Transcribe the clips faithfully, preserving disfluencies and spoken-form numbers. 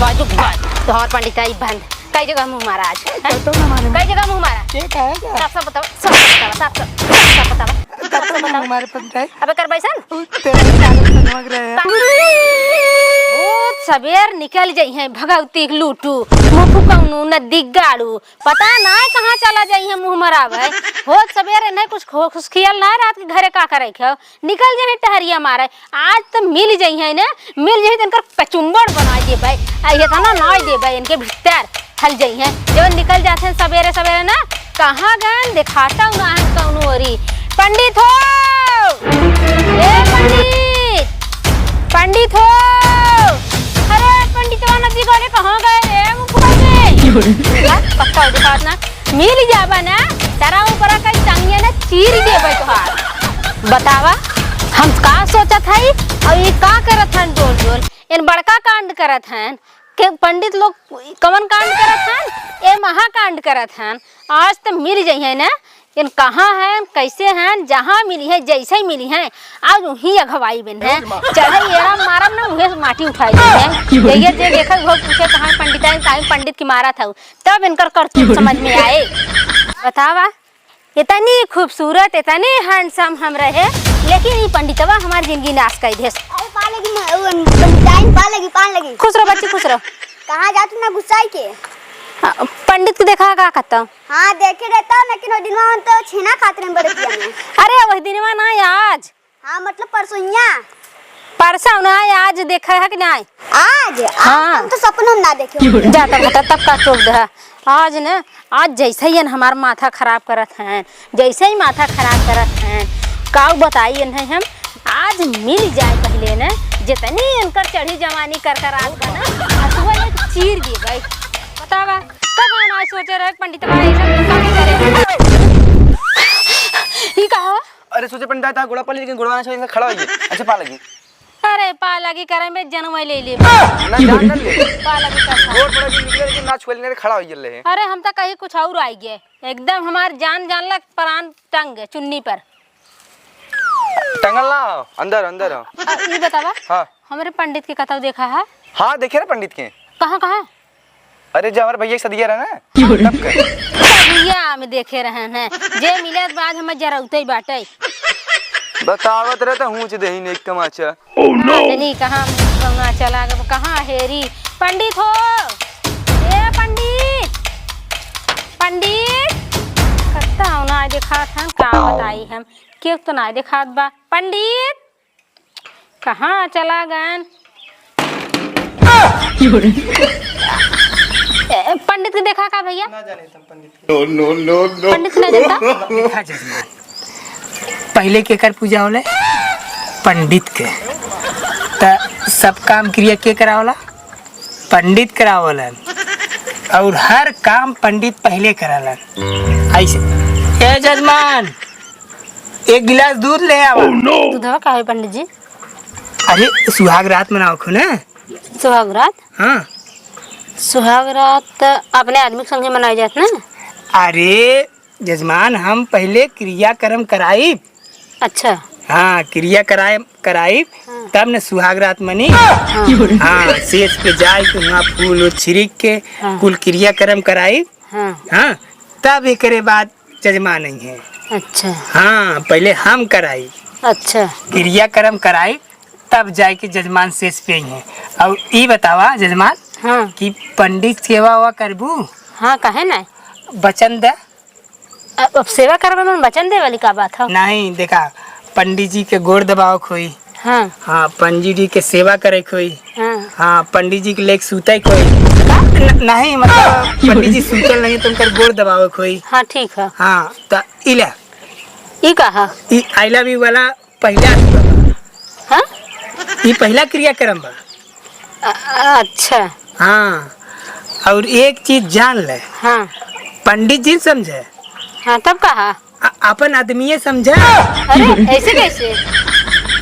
बाजू बाज, तोहर पंडिताई बंद। कई जगह मुँह मारा आज, हैं? कतो ना मारे। कई जगह मुँह मारा? के कहे का? साफ साफ बतावा, साफ साफ बतावा, साफ साफ, साफ साफ बतावा। कतो ना मुँह मारे पंडिताई? अबे करबैसन? उ तेरे सारे समझ रहे हैं। बहुत सबेर निकल जइहैं भगवती के लूटू, मुफु कौनू नदी गाड़ू, पता नाय कहाँ चला जइहैं मुँह मरावै। होत सबेर इन्हें कुछ खो-, खुसखियल नाय रहत कि घरे का करै के हौ। निकल जइहैं टहरिया मारै। आज त मिल जइहैं ने, मिल जइहैं त इनकर कचुम्बड़ बनाय देबै। अइहे त ना नाय देबै, इनके भीतर हल जइहैं। जब निकल जात हैं सबेरे सबेरे ना, कहाँ गएन देखातौ नाहीं कौनो ओरी। पंडित हो! ए पंडित! पंडित हो! अरे पंडितवा नदी गले कहाँ गए रे? मुखुआ से। ला, पक्का हो दिखात ना। मिल जाबा ना, तारा ऊपरा कई टंगिया ना चीर देबै तोहार। बतावा, हम का सोचत हई अउर ई का करत हन डोल डोल? एन बड़का कांड करत हन। के पंडित लोग कवन कांड करत हन? ए महाकांड करत हन। आज त मिल जइहैं ना, एन कहाँ हैं, कैसे हैं, जहाँ मिलिहैं, जैसे ही मिलिहैं, आज उहीं अघवाइबेन हैं। चढ़े एड़ा मारब ना, उहे से माटी उठाई देइहैं। जइया जे देखै, उहो पूछे, "कहाँ पंडिताइन, काहे पंडित की मारत हौ?" तब इनकर करतूत समझ में आए। बतावा, इतनी खूबसूरत, इतनी handsome हम रहे, लेकिन ई पंडितवा हमार जिंदगी नाश कइ देस। अरे पा लगी, म-, उ, पंडिताइन पा लगी, पा लगी। खुश रहो बच्ची, खुश रहो। कहाँ जात ना गुस्साई के? हाँ, पंडित के देखा का कहता? हाँ, देखे रहता, लेकिन वो दिनवा हम तो छेना खात रहे बरतिया में। अरे, वही दिनवा ना, आज। हाँ, मतलब परसोइया। परसों ना, आज देखा है कि नहीं? आज? आज हाँ। हम तो सपनों में ना देखे। जा तब बता, तब का चोक दे। आज न, आज जैसे ही न हमार माथा खराब करत हैं, जैसे ही माथा खराब करत हैं, काऊ बताई इन्हें हम, आज मिल जाए पहले न, जितनी इनकर चढ़ी जवानी कर कर आज बा न, हसुआ एक चीर दी भाई। बतावा, कब हम आज सोचे रहे पंडित भाई ऐसा काम करे। ई का हो? अरे सोचे पंडित, ता गोड़ा पा लगी, लेकिन गोड़वा ना छोड़े, खड़ा होइए। अच्छा, पा लगी। अरे, पा लगी करे में जनमै ले ले। ना, जान ना ले। पा लगी कर। गोड़ पड़ा के निकले, लेकिन ना छुए लेने, खड़ा हो गए है। अरे, हम तो कहीं कुछ और आई गए। एकदम हमार जान, जान लग, प्राण टंग गए चुन्नी पर। टंगल ना हो, अंदर, अंदर हो। अ, ई बतावा, हाँ। हमरे पंडित के कतौ देखा है? हाँ, देखे ना पंडित के। कहाँ, कहाँ? अरे, जब हमारे भैया के सदिया रहे ना, तब के। सदिया में देखे रहे हैं, जे मिले त बाद हमें जरौते ही बाटे। बतावत रहे त हूँच देही ने एक तमाचा। Oh no! नहीं, कहाँ मुँह चला गए, कहाँ हेरी? पंडित हो, ए पंडित, पंडित, कत्ता हो ना देखात हन, का बताई हम, केहू तो ना देखात बा। पंडित, कहाँ चला गएन? ए, पंडित के देखा का भैया? ना जाने तुम पंडित के। No, no, no, no। पंडित के ना जानता? देखा जजमान, पहले केकर पूजा होले? पंडित के। त सब काम क्रिया के करावला? पंडित करावलन। और हर काम पंडित पहले करालन। ऐसे, ए जजमान, एक गिलास दूध ले आवा। Oh no! दूधवा का है पंडित जी? अरे, सुहाग रात मनाओ खो ना। सुहाग रात? हाँ। सुहाग रात त अपने आदमी के संगे मनाई जात ना। अरे जजमान, हम पहले क्रियाकर्म कराइब। अच्छा। हाँ, क्रियाकर्म कराइब, हाँ। तब न सुहाग रात मनी। हाँ। हाँ, सेज पे जाए के वहाँ फूल उल छिड़क के हाँ। कुल क्रियाकर्म कराइब। हाँ। हाँ, तब एकरे बाद जजमान अइहैं। अच्छा। हाँ, पहले हम कराई। अच्छा। क्रियाकर्म कराई, तब जाए के जजमान सेज पे अइहैं। और ई बतावा जजमान, हाँ। कि पंडित सेवा वेवा करबू? हाँ, काहे ना? वचन दे। अब, अब सेवा करबे में वचन दे वाली का बात है? नहीं, देखा, पंडित जी के गोड़ दबावे के होई। हाँ। हाँ, पंडित जी के सेवा करे के होई। हाँ। हाँ, पंडित जी के लेके सूते के होई। का? न-, नहीं, मतलब, पंडित जी सूतल नहीं तो उनकर गोड़ दबावे के होई। हाँ, ठीक है। हाँ, त ई ले। ई का है? ई I love you वाला पहिला अथुआ बा। हाँ? ई पहिला क्रियाकर्म बा। अ-, अच्छा। हाँ, और एक चीज जान ले। हाँ। पंडित जी समझे। हाँ, तब का? अ-, अपन आदमीये समझे। अरे, ऐसे कैसे?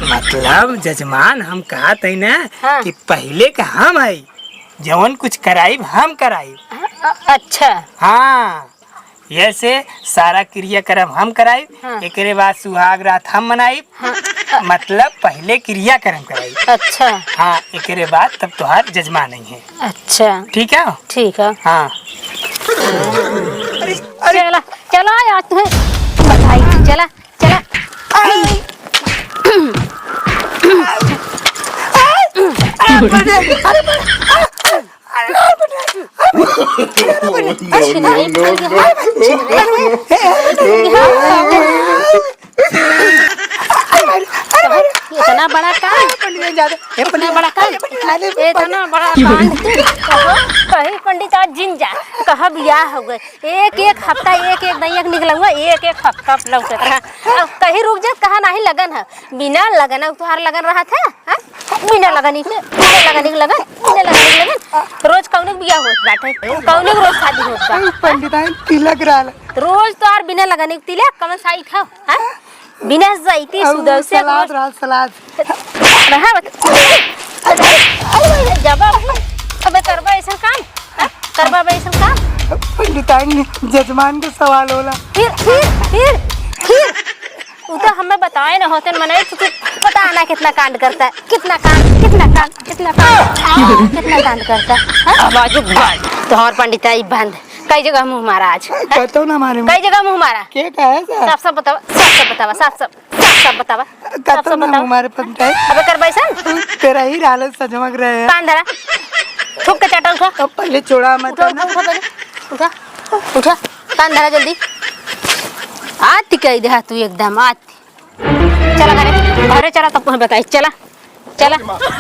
मतलब, जजमान, हम कहत हई ना हाँ। कि पहिले के हम हई, जवन कुछ कराइब, हम कराइब। अ-, अ-, अच्छा। हाँ, यैसे सारा क्रियाकर्म हम कराइब, हाँ। एकरे बाद सुहाग रात हम मनाइब। हाँ। मतलब पहिले क्रियाकर्म कराइब। अच्छा। हाँ, एकरे बाद तब तोहार जजमान अइहैं। अच्छा। ठीक है? ठीक है। हाँ। चला, चला, आज तुम्हें बताई थी, चला, चला। इतना बड़ा कांड, इतना बड़ा कांड, इतना बड़ा कांड। कही पंडित आज जिन जा, कहा बियाह हो गए, एक एक हफ्ता एक एक दइया के निकलउआ, एक एक हफ्ता लौटत रहा। अब कहीं रुक जात, कहा नाही लगन है, बिना लगन, अब तोहार लगन रहत है, हाँ? बिना लगन के, बिना लगन के लगन, बिना लगन के लगन। रोज कौनो के बियाह होत बाटे, कौनो के रोज शादी होत बा। पंडिताइन तिलक रहल। रोज तोहार बिना लगन के तिलक, कमन साइट है, हाँ? बिना जाइती अब सुदव से सलाद रोज रहल, सलाद। रहा बत-, अरे, अरे, जब अब, अबे करबा ऐसन काम, हाँ? करबा अब ऐसन काम। पंडिताइन, जजमान के सवाल होला। फिर, फिर, फिर, फिर। उ तो हमें बताए न होते, मने तू पता ना कितना कांड करता है, कितना कांड, कितना कांड, कितना कांड, कितना कांड करता है, हाँ? अब आजू बंद, तोहर पंडिताई बंद। कई जगह मुँह मारा आज, हाँ? कतौ ना मारे। कई जगह मुँह मारा? के कहे सर? साफ साफ बतावा, साफ साफ बतावा, साफ साफ, साफ साफ बतावा, साफ कतौ साफ ना बतावा। मुँह मारे पंडिताई। अबे करबा ऐसन? तेरा ही रहल सजमग रहे हैं। कान धरा, थूक के चाटा उठा। अब पहले छोड़ा मत उठा, ना। उठा, उठा पहले, उठा, उठा, कान धरा जल्दी। आती कही दे तू एकदम, आती। चला घरे, घरे चला, तब तुम्हें बताई। चला, चला,